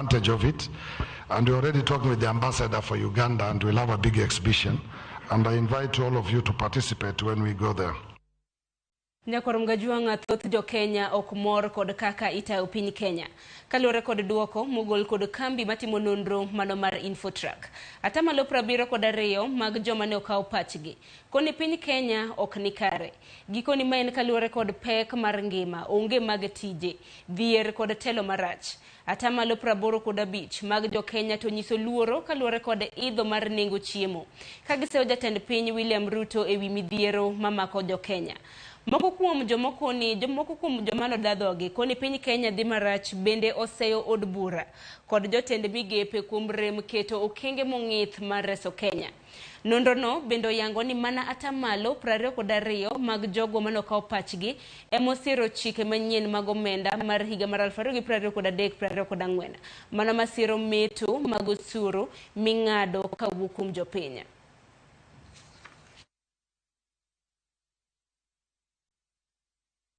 Advantage of it, and we're already talking with the ambassador for Uganda, and we'll have a big exhibition, and I invite all of you to participate when we go there. Nyakwar Mgajwang'a, thoth jo Kenya ok mor kod kaka itayo piny Kenya. Kaluwore kod duoko mogol kod kambi matimo nonro mano mar Infotrack. Atamalo 72 mag joma ne okaw pachgi. Koni piny Kenya ok ni kare. Gikoni ma en kaluwore kod pek mar ngima, onge mag tije, dhier kod telo marach. Atamalo 85 mag jo Kenya to nyiso luoro kaluwore kod idho mar nengo chiemo. Ka giseyo jatend piny William Ruto ewi midhiero mamako jo Kenya. Moko kuom jomokoni, jomoko kuom joma noda dhogi koni piny Kenya dhi marach bende oseyo od bura kod jotend migepe kuom rem keto okenge mong'ith mar reso Kenya. Nonro no bende oyango ni mana atamalo 22 mag jogo manokawo pachgi emosiro chike manyien mag omenda mar higa mar 2023-2024 mano masiro meto mag osuru ming'ado kawuok kuom jopiny.